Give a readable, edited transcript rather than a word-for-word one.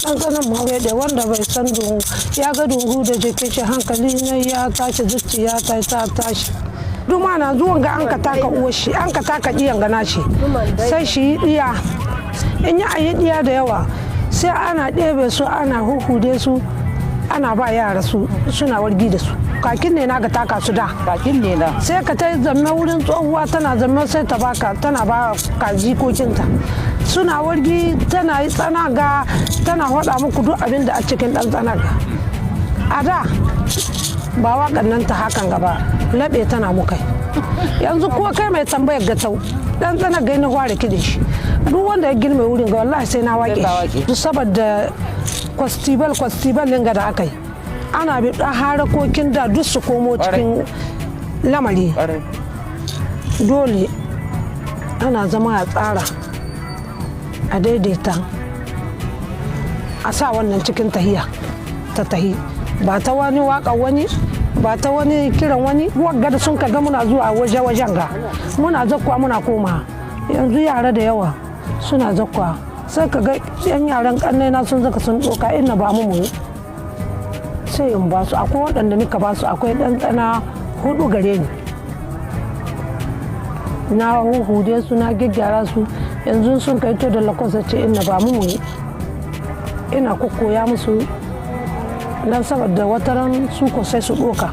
Ɗan tsanan ma da wanda bai san dungu ya ga dungu da jikin shi, hankali na ya tashi, zuciya ta ta tashi. Duma na zuwan ga an ka taka uwar shi, an ka taka ɗiyan gana shi, sai shi yi ɗiya. In ya ayi ɗiya da yawa, sai ana ɗebe su, ana huhude su, ana ba yara su suna wargi da su. Kakin ne na ga taka su da. Kakin ne na. Sai ka ta zamme wurin tsohuwa, tana zamme, sai ta baka, tana ba ka jikokinta suna wargi. Tana yi tsana ga tana faɗa muku duk abin da a cikin ɗan tsana ga. A da ba waƙan nan ta hakan gaba laɓe tana mukai. Yanzu ko kai mai tambayar gatau, ɗan tsana ga ni fara kiɗin shi, duk wanda ya girme wurin ga, wallahi sai na waƙe shi. Duk saboda festival, festival ɗin ga da aka yi, ana bi harakokin da duk su komo cikin lamari. Dole ana zama a tsara, a daidaita, a sa wannan cikin tahiya ta tahi, ba ta wani waka wani, ba ta wani kiran wani. Wagga da sun kaga muna zuwa waje wajen ga, muna zakwa, muna koma. Yanzu yara da yawa suna zakwa, sai ka ga yan yaran kannai sun zaka sun doka, ina ba mu mu sai in ba su. Akwai waɗanda nika ba su. Akwai ɗanɗana hudu gare ni, na huhude su, na gyaggyara su. Yanzu sun kai to da lakwasa ce, ina ba mu mu, ina kokkoya musu dan saboda wataran su ko sai su ɗoka.